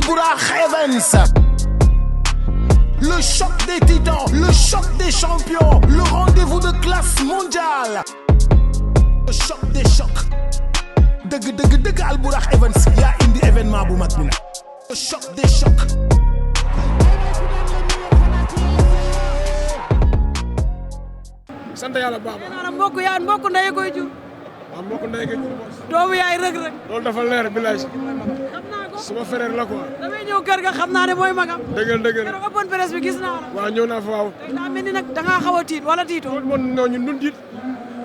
Albourakh Events. Le choc des titans, le choc des champions, le rendez-vous de classe mondiale. Le choc des chocs. Dëgg Albourakh Events yaa indi événement bu mag bi nag. Le choc des chocs. sant yàlla baax na mbokk yaa mbokk ndey koy jur. waaw mbokk ndey koy jur. doomu yaay Reug Reug. loolu dafa leer bilaay. xam naa ko suma frère la quoi. damay ñëw kër ga xam naa ne mooy magam. dëgg la keroog open presse bi gis naa la. waaw ñëw naa fa waaw. tey daa mel ni nag da ngaa xaw a tiit wala tiitoo. non ñun duñ tiit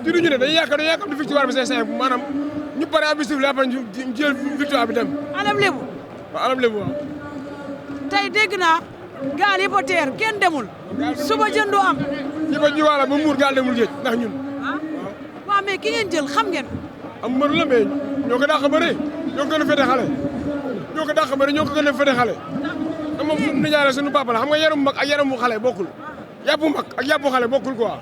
tiituñu ne dañuy yaakaar di victoire bi c'est simple maanaam ñu pare à bisimilah après ñu jël victoire bi dem. alam lébu. waaw alam lébu waaw. tey dégg naa gaal yi ba teer kenn demul. suba jën du am. ñi ko jiwaala ba muur gaal demul géej ndax ñun. waaw mais ki ngeen jël xam ngeen. am mbër la mais ñoo ko dàq bëre ñoo ko gën a fete xale ñoo ko dàq bëre ñoo ko gën a fete xale te moom suñu nijaay la suñu papa la xam nga yaramu mag ak yaramu xale bokkul yàppu mag ak yàppu xale bokkul quoi.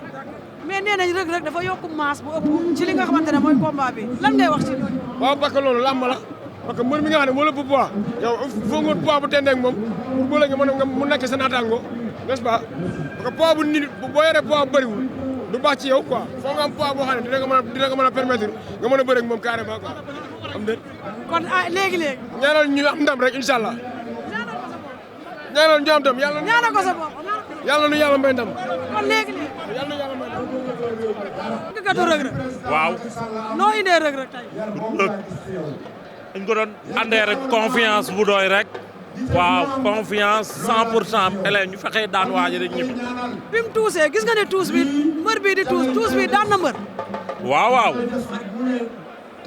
mais nee nañ Reug Reug dafa yokku masse bu ëpp ci li nga xamante ne mooy combat bi lan ngay wax ci loolu. waaw parce que loolu làmb la parce que mbër mi nga xam ne moo la ëpp poids yow foo nga poids bu tendee ak moom pour boo léegi mën mu nekk sa naataango n'est-ce pas parce que poids bu nit boo yoree poids bu bëriwul du baax ci yow quoi foo nga am poids boo xam ne dina nga mën a permettre nga mën a bëre ak moom carrément quoi am déet. kon léegi. ñaanal ñu am ndam rek incha allah ñaanal ñu am ndam yàlla. ñaanal ko sa bopp. yàlla nu yàlla may ndam. kon léegi. yàlla nu yàlla may ndam. gëgatu Reug Reug. waaw. noo indee Reug Reug tey. dañ ko doon andee rek confiance bu doy rek. waaw confiance 100% élèves ñu fexee daan waaji rek ñibbi. bi mu tuusee gis nga ne tuus bi mbër bii di tuus bi daan na mbër. waaw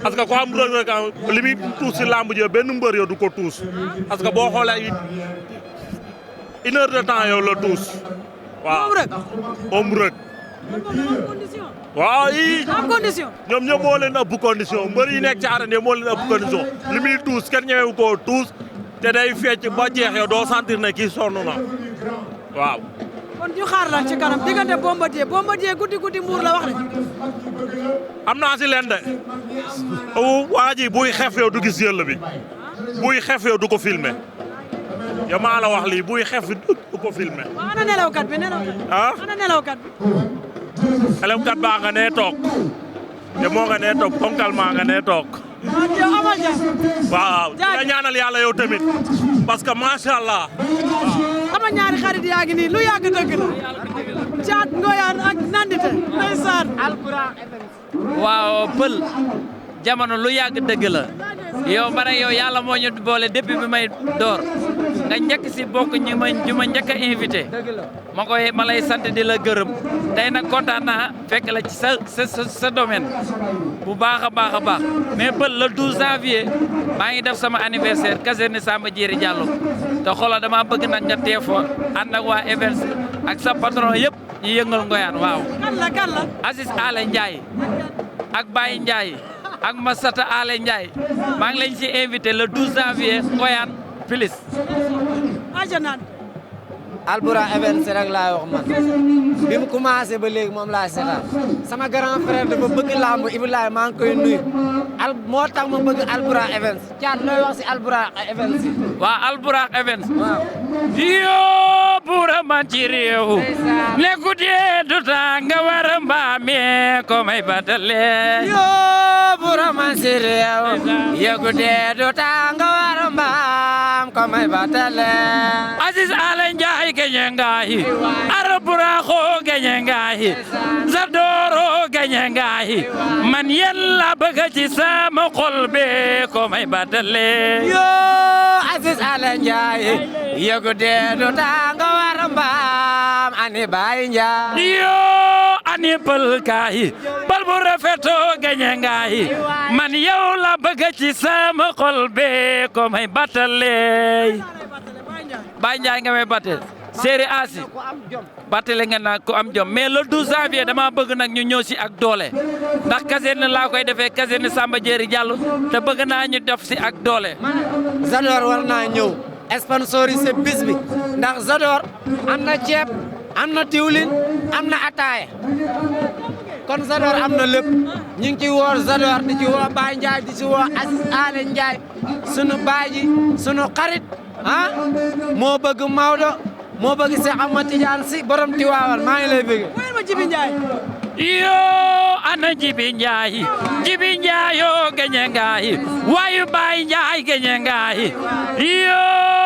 parce que ko am Reug Reug li muy tuus si làmb ji benn mbër yow du ko tuus parce que boo xoolee une heure de temps yow la tuus. waaw moom Reug. waaw am condition. ñoom ñëpp moo leen ëpp condition mbër yi nekk ci arène moo leen ëpp condition li muy tuus kenn ñëwewu koo tuus. te day fecc ba jeex yow doo sentir ne kii sonn na waaw. kon ñu xaar la ci kanam diggante Bombardier guddi mbuur la wax de. am naa si leen de waa ji buy xef yow du gis yëll bi buy xef yow du ko filmer yow maa la wax lii buy xef du ko filmer. waaw ana nelawkat bi ana nelawkat bi. nelawkat baa nga nee toog te moo nga nee toog ponkal maa nga nee toog. waaw nga ñaanal yàlla yow tamit parce que macha allah. sama ñaari xarit yaa ngi nii lu yàgg dëgg la. Caat Ngoyaan ak Nandite ndeysaan. Albourakh Events. waaw pël jamono lu yàgg dëgg la yow ma ne yow yàlla moo ñu boole depuis bi may door nga njëkk si bokk ñu ma njëkk a invité ma lay sant di la gërëm tey nag kontaan naa fekk la ci sa domaine bu baax a baax mais pël le 12 janvier maa ngi def sama anniversaire caserne Samba Diéry Diallo te xoolal dama bëgg nag nga teew fa ànd ak waa Events ak sa patron yëpp ñu yëngal Ngoyaan waaw. kan la Aziz Ale Ndiaye ak Baye Ndiaye ak Massata Ale Ndiaye maa ngi leen ci invité le 12 janvier Ngoyaan Pilis. Albourakh Events rek laay wax man bi mu commencé ba léegi moom laa seetaan sama grand frère dafa bëgg làmb Ibrahima maa ngi koy nuyu moo tax ma bëgg Albourakh Events caat looy wax si Albourakh Events yi. waaw Albourakh Events. waaw. yoo buura man ci réew. ne guddee du taa nga war a mbaamee ko may batale. yoo buura man ci réew. ye guddee du taa nga war a mbaam ko may batale. Aziz Ale Ndiaye gañe ngayi Albourakh gañe ngayi Zadoro gañe ngayi man yàlla bëgg ci sama xol be ko may batale. yoo Aziz Ale Ndiaye ye guddee du taa nga war a mbaam ani Baye Ndiaye. yoo ani pël kaay bal bu rafetoo gañe ngayi man yow la bëgg ci sama xol be ko may batale. Baye Ndiaye nga may batale Séeri Asi batale nga nag ko am jom mais le 12 janvier dama bëgg nag ñu ñëw si ak doole ndax caserne laa koy defee caserne Samba Diéry Diallo te bëgg naa ñu def si ak doole. Zador war naa ñëw sponsorisé bis bi ndax Zador am na ceeb am na diwlin am na ataaya kon Zador am na lépp ñu ngi ci woo Zador di ci woo Baye Ndiaye di ci woo Ale Ndiaye sunu baay ji sunu xarit ah moo bëgg Maodo moo bëgg Cheikh Ahmad Tidiane Sy borom Tiwaawan maa ngi lay bëgg. wéyal ma Jibi Ndiaye. yoo ana Jibi Ndiaye Jibi Ndiaye yoo gañe ngaay waayu Baye Ndiaye gañe ngaay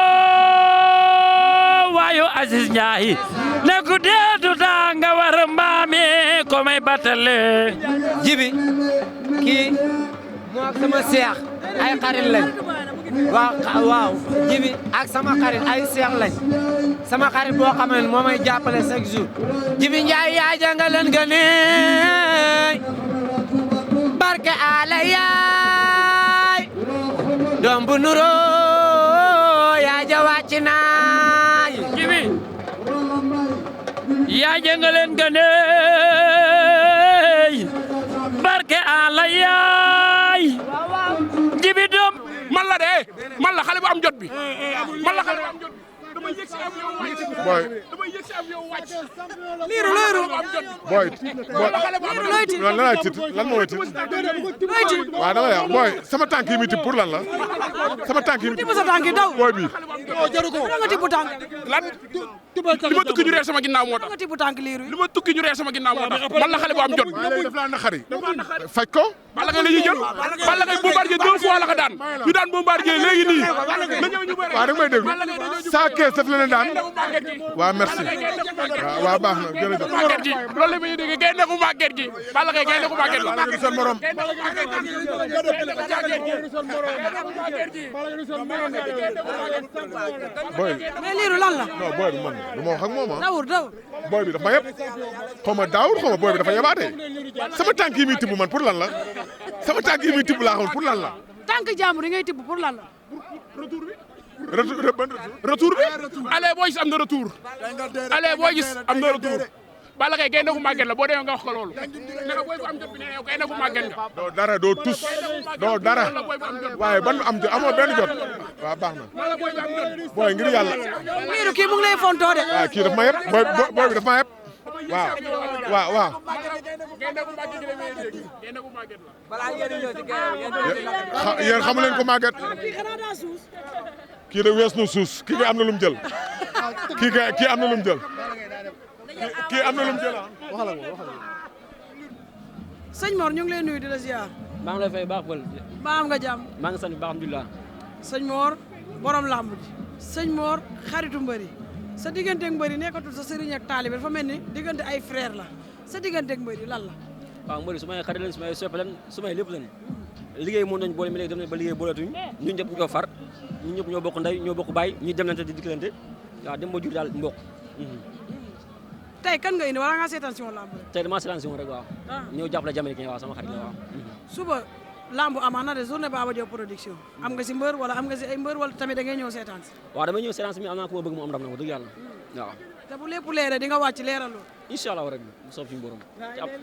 yoo waayu Aziz Ndiaye ne ku deetu taa nga war mbaame ko may batale Jibi kii moo ak sama seex ay xarit lañ waaw Jibi ak sama xarit ay seex lañ sama xarit boo xam ne moo may jàppale chaque jour Jibi Ndiaye yaa jàngaleen gane barke ala yaay doom bu nuro yaa ja wàcc naay Jibi yaa jàngaleen gane barke ala yaay Jibi doom man la de man la xale bu am jot bi man la xale bu am jot bi damay yëg si avion wàcc boy damay yëg si avion wàcc liiru boy lan lan lay tiit lan moo tiit waaw dama lay wax boy sama tànk yi mi tibb pour lan la sama tànk yi mi tibb sa tànk yi daw boy bi nga tibb tànk lan li ma tukki ñu reer sama ginnaaw moo tax nga tibb tànk liiru li ma tukki ñu reer sama ginnaaw moo tax man la xale bu am jot daf laa naxari faj ko Balla Gaye la ñuy jël Balla Gaye Bombardier 2 fois la ko daan ñu daan Bombardier léegi nii na ñëw ñu bëre waaw da nga may déglu saa kees daf leen daan waaw merci waaw baax na jërëjëf màgget gi loolu la may dégg gaynde ku màgget gi Balla Gaye gaynde ku màgget la du seen morom boy mais liiru lan la non boy bi man du ma wax ak moom dawur boy bi dafa ma yeb xaw ma daawur xaw ma boy bi dafa yebaatee sama tànk yi muy tibb man pour lan la sama tànk yi muy tibb laa xam pour lan la tànk jàmbur yi ngay tibb pour lan la retour bi allez boo gis am na retour allez boo gis am na retour Balla Gaye gaynde gu màgget la boo demee nga wax ko loolu ne ko booy bu am jot bi ne yow gaynde gu màgget nga doo dara doo tus doo dara waaye ban am jot amoo benn jot waaw baax na booy ngir yàlla liiru kii mu ngi lay fontoo de waaw kii daf ma yeb booy bi daf ma yeb waaw yéen xamu leen ko màgget kii de wees na suus kii am na lu mu jël kii am na lu mu jël kii am na lu mu jël sëñ Mor ñu ngi lay nuyu di la ziar maa ngi lay fay baax Pël ba am nga jàmm maa ngi sant baax alhamdulilah sëñ Mor borom làmb ji sëñ Mor xaritu mbëri sa digganteeg mbëri nekkatul sa sëriñ ak taalibe dafa mel ni diggante ay frère la sa digganteeg mbëri lan la waaw mbëri su may xarit leen su may soppe leen su may lépp leen liggéey moo nañ boole mi léegi dem nañ ba liggéey booleetuñ ñun ñëpp ñoo far ñun ñëpp ñoo bokk ndey ñoo bokk baay ñuy demlante di dikkalante waaw dem ba jur daal mbokk tey kan nga indi wala nga seetaan si woon lamb rek tey damaa seetaan si woon rek waaw ñëw jàppale Jamaïcain waaw sama xarit la waaw suba lamb amaan na de journée Baba Diop production am nga si mbër wala am nga si ay mbër wala tamit da ngay ñëw seetaan si waaw damay ñëw seetaan si mi am naa ku ma bëgg mu am ndam na ko dëgg yàlla waaw te bu lépp leere di nga wàcc leeral loolu incha allah rek bu soob suñu borom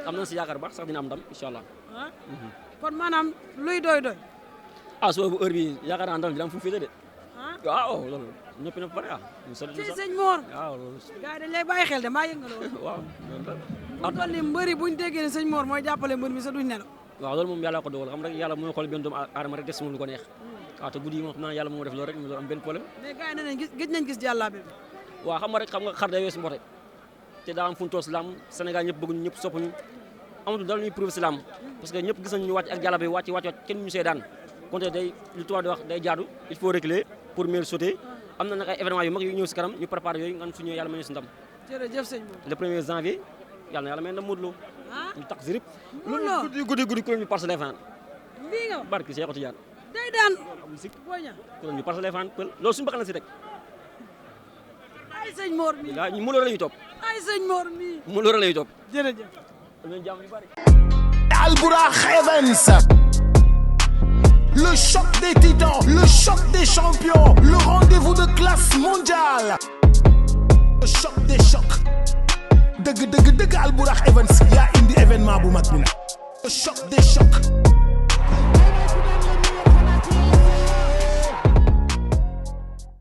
am nañ si yaakaar baax sax dina am ndam incha allah kon maanaam luy doy doy ah suba bu heure bi yaakaar naa ndam dina am fu mu féete de waaw loolu ñëpp na pare ci sëñ Mor waaw loolu gars yi dañ lay bàyyi xel de maa yëg nga loolu waaw bu toll ni mbëri buñ déggee ne sëñ Mor mooy jàppale mbër mi sa duñ nelaw waaw loolu moom yàlla ko dogal xam rek yàlla mooy xool benn doomu aadama rek def si moom lu ko neex waaw te guddi yi moom xam naa yàlla moo def loolu rek ñu am benn problème mais gars yi nee nañ gis nañ gis jàllaabe bi waaw xam nga rek xam nga xar day weesu mbote te daa am fu ñu toll si làmb Sénégal ñëpp bëgguñu ñëpp soppuñu amatul dara ñuy prouvé si làmb parce que ñëpp gis nañu ñu wàcc ak jàllabe wàcc kenn ñu see daan konte day lu tubaab di wax day jaadu il faut reculer pour mieux sauter am na nag ay événements yu mag yu ñëw si kanam ñu préparé yooyu nga su ñëwee yàlla may ñu si ndam jërëjëf sëñ Mor le 1er janvier yàlla na yàlla may ndam Modou Lo ñu tax zirip guddi ku ñu Parcelles Fan lii nga barki Cheikh Tidiane day daan si boña ku ñu Parcelles Fan pël loolu suñu bakkan la si rek ay sëñ Mor mi la ñu Modou Lo la ñuy topp ay sëñ Mor mi Modou Lo la ñuy topp jërëjëf dañu jàmm yu bari Albourakh Events. Le choc des titans, le choc des champions, le rendez-vous de classe mondiale. Le choc des chocs. Deug Albourakh Events yaa indi événement bu mag bi nag. Le choc des chocs.